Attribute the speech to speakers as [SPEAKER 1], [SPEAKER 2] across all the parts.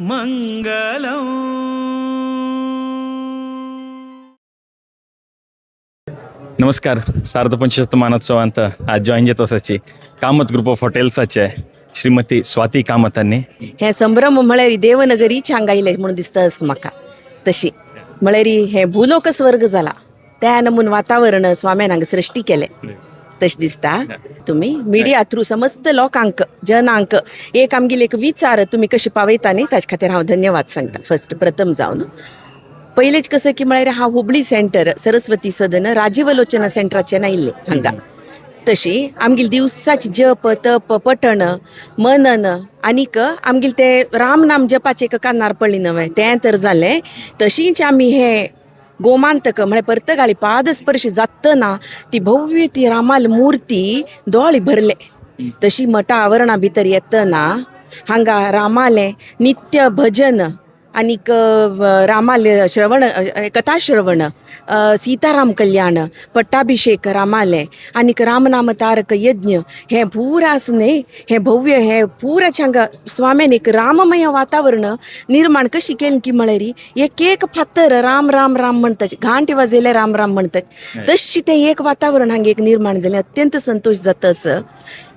[SPEAKER 1] मंगलम.
[SPEAKER 2] नमस्कार. सार्ध पंचशतमानोत्सवांत आज जॉईन जाता आसाची कामत ग्रुप ऑफ हॉटेल्साचे श्रीमती स्वाती कामत हांणी.
[SPEAKER 3] हे संभ्रम म्हळ्यार देवनगरी हांगा म्हणून दिसता अस म्हाका. तशी म्हळ्यार हें भूलोक स्वर्ग जाला, त्या नमून वातावरण स्वाम्यान हांगा सृश्टी केलें तशें दिसता. तुमी मिडिया थ्रू समस्त लोकांक, जनांक एक आमगेली एक विचार तुमी कशी पावयता न्ही, ताजे खातीर हांव धन्यवाद सांगता. फर्स्ट प्रथम जावन पयलेच कसं की म्हळ्यार हांव हुबळी सेंटर सरस्वती सदन राजीवलोचना सेंटराचेर आयिल्लें हांगा. तशी आमगेली दिवसाची जप तप पठण मनन आनीक आमगेले ते राम नाम जपाचें एक कानार पडली नवें तें तर जालें. तशीच आमी हे गोमांतक म्हळ्यार पर्तगाळी पादस्पर्श जातना ती भव्य ती रामाल मूर्ती दोळे भरले. तशी मठा आवरणा भितर येतना हांगा रामालें नित्य भजन आनीक रामाले श्रवण, कथा श्रवण, सीताराम कल्याण, पट्टाभिषेक रामाले आनीक रामनाम तारक यज्ञ हें पुरा आसा न्ही, हें भव्य हें पुराचें हांगा स्वाम्यान एक राममय वातावरण निर्माण कशी केलें की म्हळ्यार एक एक फातर राम राम राम म्हणटात, घांट वाजयल्यार राम राम म्हणटात, तशी तें एक वातावरण हांगा एक निर्माण जालें. अत्यंत संतोश जाता असो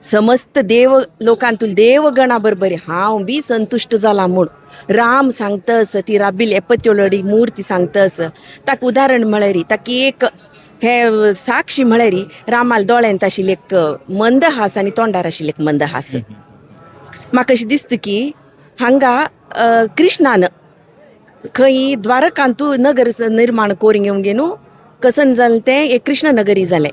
[SPEAKER 3] समस्त देव लोकांतूल देवगणा बरोबर हांव बी संतुश्ट जाला म्हूण राम सांगतस, ती राबिल एपत्योलडी मूर्ती सांगतस. ताका उदाहरण म्हळ्यार ताका एक हे साक्षी म्हळ्यार रामाल दोळ्यांत आशिल्लें एक मंदहास आनी तोंडार आशिल्लें एक मंदहास. म्हाका अशें दिसता की हांगा कृष्णान खंय द्वारकांतू नगर निर्माण करून घेवन घेवन कसन जालें तें एक कृष्ण नगरी जालें.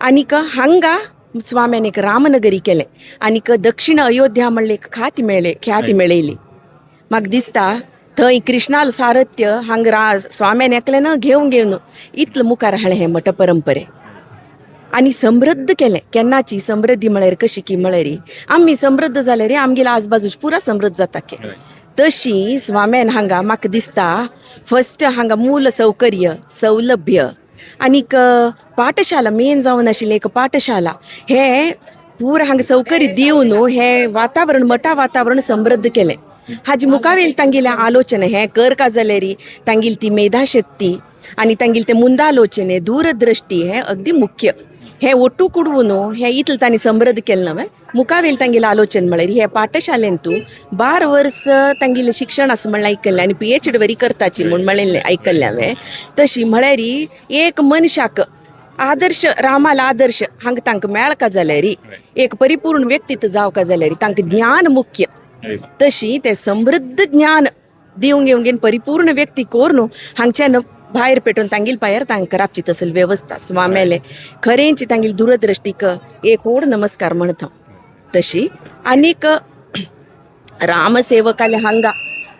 [SPEAKER 3] आनीक हांगा स्वाम्यान एक रामनगरी केलें आनीक दक्षिण अयोध्या म्हणलें एक खाती मेळ्ळें, ख्याती मेळयली. म्हाका दिसता थंय कृष्णाल सारथ्य हांगा स्वाम्यान एकल्यान घेवन घेवन इतलें मुखार हाडलें हें मठ परंपरे आनी समृद्ध केलें. केन्नाची समृद्धी म्हळ्यार कशी की म्हळ्यार आमी समृद्ध जाल्यार आमगेल्या आजबाजूची पुरा समृद्ध जाता की. तशी स्वाम्यान हांगा म्हाका दिसता फर्स्ट हांगा मूल सौकर्य सौलभ्य आनीक पाठशाला मेन जावन आशिल्लें एक पाठशाला हें पुरा हांगा सौकर्य दिवन हें वातावरण मठा वातावरण समृद्ध केलें. हाजे मुखावेल तांगेलें आलोचना हें कर का जाल्यार तांगेली ती मेधाशक्ती आनी तांगेली तें मुंदालोचने दूरदृष्टी हें अगदी मुख्य. हें ಒಟ್ಟು कुडवून हें इतलें तांणी समृद्ध केलें नवें. मुखावेल तांगेलें आलोचन म्हळ्यार हे पाठशालेन तूं 12 वर्स तांगेलें शिक्षण आसा म्हणलें आयकल्लें आनी पीएचडी वरी करताची म्हूण म्हणिल्लें आयकल्लें हांवें. तशी म्हळ्यार एक मनशाक आदर्श रामाल आदर्श हांगा तांकां मेळका जाल्यार एक परिपूर्ण व्यक्तित्व जावका जाल्यार तांकां ज्ञान मुख्य. तशी तें समृद्ध ज्ञान दिवंक घेवन घेवन परिपूर्ण व्यक्ती करून हांगच्यान भायर पेटोवन तांगेले पांयार तांकां राबची तसली वेवस्था स्वाम्याले खरेंची तांगेली दूरदृष्टीक एक व्हड नमस्कार म्हणटा. तशी आनीक रामसेवकाले हांगा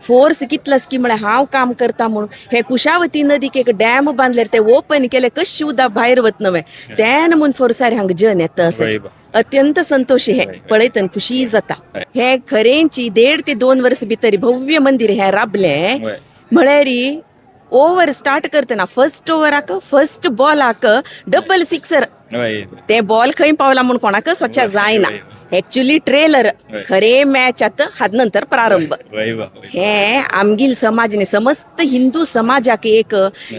[SPEAKER 3] फोर्स कितलो की म्हळ्यार हांव काम करता म्हणून हे कुशावती नदीक एक डॅम बांदल्यार ते ओपन केले कशी उदक भायर वत नवें तेन्ना म्हूण फोर्सार हांगा जन येता अशें अत्यंत संतोशी हे पळयतन खुशी जाता. हे खरेंची 1.5 ते 2 वर्स भितर भव्य मंदिर हे राबलें म्हळ्यार ओवर स्टार्ट करतना फर्स्ट ओवराक फर्स्ट बॉलाक डबल सिक्सर, ते बॉल खंय पावला म्हूण कोणाक स्वच्छ जायना. एक्चुअली ट्रेलर खरे मॅच आतां हात नंतर प्रारंभ. हे आमगेल समाज न्ही समस्त हिंदू समाजाक एक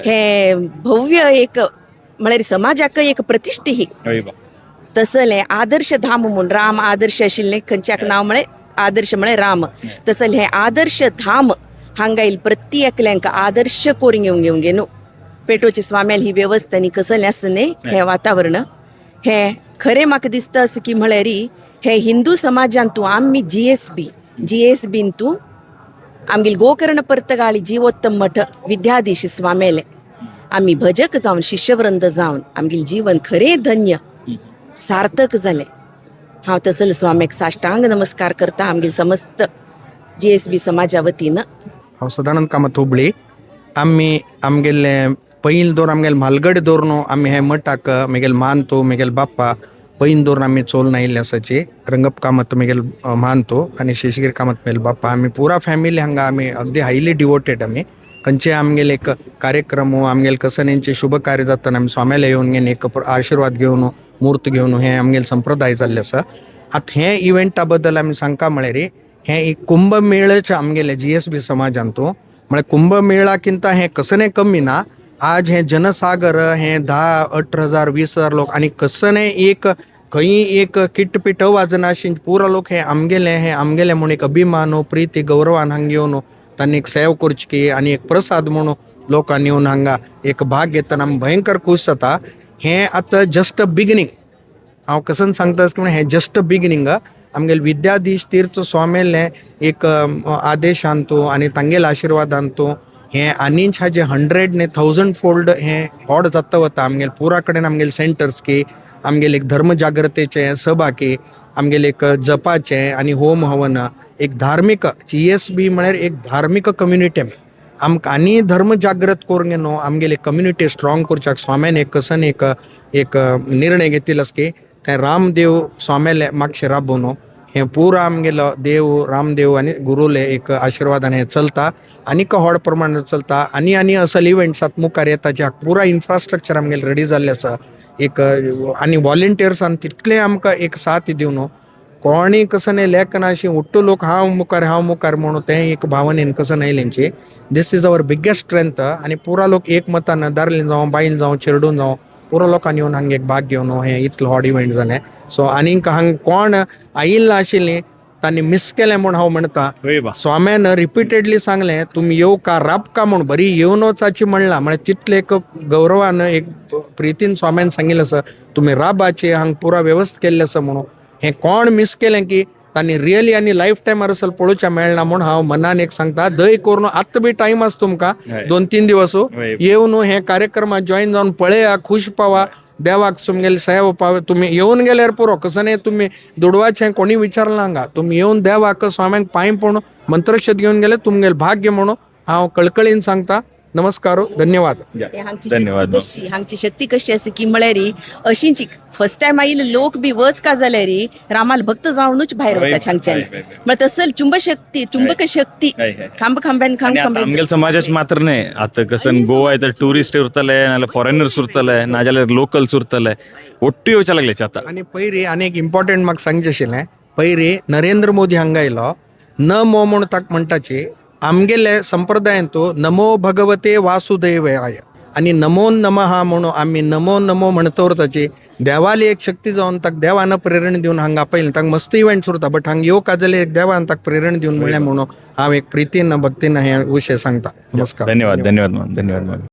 [SPEAKER 3] हे भव्य एक म्हळ्यार समाजाक एक प्रतिश्ठी ही तसलें आदर्श धाम म्हूण राम आदर्श आशिल्लें खंयच्याक नांव म्हळें आदर्श म्हळें राम, तसलें हें आदर्श धाम हांगा येयल प्रति एकल्यांक आदर्श करून घेवन घेवन घेवन पेटोवचे स्वाम्याल ही वेवस्था न्ही कसलें आसा न्ही हें वातावरण हें खरें म्हाका दिसता अशें की म्हळ्यार हे हिंदू समाजांत तूं आमी जीएसबी जीएसबीन तूं आमगेले गोकर्ण पर्तगाळी जिवोत्तम मठ विद्याधीश स्वामेले आमी भजक जावन शिष्यवृंद जावन आमगेलें जीवन खरें धन्य सार्थक जालें. हांव तसल स्वाम्याक साष्टांग नमस्कार करता आमगेले समस्त जीएसबी समाजा वतीन.
[SPEAKER 4] हांव सदानंद कामत हुबळी. आमी आमगेले पैल दवर आमगेले म्हालगडे दवरून आमी हे मठाक म्हगेले मानतो म्हगेले बाप्पा पैन दवरून आमी चोलून आयिल्ले आसाची. रंगप कामत म्हगेले मानतो आनी शेषगिरी कामत म्हगेले बाप्पा. आमी पुरा फॅमिली हांगा आमी अगदी हायली डिवोटेड. आमी खंयचे आमगेले एक कार्यक्रम आमगेले कसनेंचे शुभ कार्य जातना आमी स्वाम्याले येवन घेवन एक आशिर्वाद घेवन मूर्त घेवन हे आमगेले संप्रदाय जाल्ले आसा. आतां हे इव्हेंटा बद्दल आमी सांगता म्हळ्यार हें एक कुंभमेळच आमगेलें जीएसबी समाजान तो म्हळ्यार कुंभमेळाकिंत हें कसने कमी ना. आज हें जनसागर हें 10, 18 हजार, 20 हजार लोक आनी कसने एक खंय एक किटपीट वाजना पुरा लोक हे आमगेले, हे आमगेले म्हूण एक अभिमान, प्रिती, गौरवान हांगा येवन तांणी एक सेव करची आनी एक प्रसाद म्हणून लोकांनी येवन हांगा एक भाग घेतना आमी भयंकर खूश जाता. हें आतां जस्ट बिगिनींग. हांव कसन सांगता की हें जस्ट बिगिनींग. आमगेले विद्याधीश तीर्थ स्वामीले एक आदेशान तूं आनी तांगेले आशिर्वादान तूं हें आनीच हाजें 100 न्ही 1000 फोल्ड हें व्हड जाता वता. आमगेले पुरा कडेन आमगेले सेंटर्स की आमगेले एक धर्म जागृतेचे सभा की आमगेले एक जपाचें आनी होम हवन एक धार्मीक जीएसबी म्हळ्यार एक धार्मीक कम्युनिटी. आमी आमकां आनी धर्म जागृत करून न्हू आमगेले कम्युनिटी स्ट्रॉंग करच्याक स्वाम्यान एक कसन एक एक निर्णय घेतिल्लो आसा की तें रामदेव स्वाम्याले मागशे राबोवन हें पुरा आमगेलो देव रामदेव आनी गुरुले एक आशिर्वादान हें चलता आनीक व्हड प्रमाणात चलता. आनी आनी असल इव्हेंट्स आतां मुखार येता जे पुरा इन्फ्रास्ट्रक्चर आमगेलें रेडी जाल्लें आसा. एक आनी वॉलेंटियर्सान तितलें आमकां एक साथ दिवन कोणी कसं न्ही लेखना अशी उट्टू लोक हांव मुखार, हांव मुखार म्हणून तें एक भावनेन कसं आयलेंची. This is our biggest strength. आनी पुरा लोक एकमतान दादले जावं, बायल जावं, चेडून जावं, पुरो लोकांनी येवन हांगा एक भाग घेवन हें इतलो व्हड इव्हेंट जालें. सो आनीक हांगा कोण आयिल्लें आशिल्लीं तांणी मिस केलें म्हूण हांव म्हणटा.
[SPEAKER 2] हय बा.
[SPEAKER 4] स्वाम्यान रिपीटेडली सांगलें, तुमी येवका राबका म्हूण बरी येवन वचाची म्हणलां. म्हळ्यार तितले एक गौरवान, एक प्रितीन स्वाम्यान सांगिल्लें आसा, तुमी राबाचे हांगा पुरा वेवस्था केल्ली आसा म्हणून. हें कोण मिस केलें की तांणी रियली आनी लायफ टायमार असल पळोवच्या मेळना म्हूण हांव मनान एक सांगता. दय करून आत्तां बी टायम आसा तुमकां, 2-3 दिवस येवन हे कार्यक्रमात जॉईन जावन पळया, खूश पावा, देवाक तुमगेले सेवा पाव. तुमी येवन गेल्यार पुरो, कसं न्ही तुमी दुडवाचें कोणी विचारलां हांगा. तुमी येवन देवाक स्वाम्यांक पांय पडून मंत्रक्षत घेवन गेले तुमगेले भाग्य म्हणून हांव कळकळीन सांगता. नमस्कार, धन्यवाद.
[SPEAKER 3] ते हांगची
[SPEAKER 2] धन्यवाद.
[SPEAKER 3] शक्ती कशी, हांगची शक्ती कशी आसा की म्हळ्यार अशींची फर्स्ट टायम आयिल्ले लोक बी वच का जाल्यार रामाल भक्त जावनूच भायर वता हांगच्यान. म्हळ्यार तसल चुंबशक्ती, चुंबक शक्ती खांब खांब्यान खांब
[SPEAKER 2] आनी आतां
[SPEAKER 3] खांब्यान.
[SPEAKER 2] आमगेल्या समाजाच मात्र न्हय, आतां कसन गोवा तर टुरिस्ट उरतले, नाजाल्यार फॉरेनर्स उरतले, नाजाल्यार लोकल्स उरतले, ಒಟ್ಟು ಯೋಚನೆ लागले आता.
[SPEAKER 4] आनी पयरी आनी एक इम्पॉर्टंट म्हाका सांगचें आशिल्लें. पयरी नरेंद्र मोदी हांगा आयलो, नमो म्हूण ताका म्हणटाची. आमगेले संप्रदायांतू नमो भगवते वासुदेवाय आनी नमो नमः म्हणून आमी नमो नमो म्हणत उरताची. देवाली एक शक्ती जावन ताका देवान प्रेरणा दिवन हांगा आपयलें. ताका मस्त इव्हेंट्स उरता, बट हांगा येवका जाल्यार एक देवान ताका प्रेरणा दिवन म्हणलें म्हणून हांव एक प्रितीन भक्तीन हे विशय सांगता. नमस्कार.
[SPEAKER 2] धन्यवाद, धन्यवाद माम, धन्यवाद माम.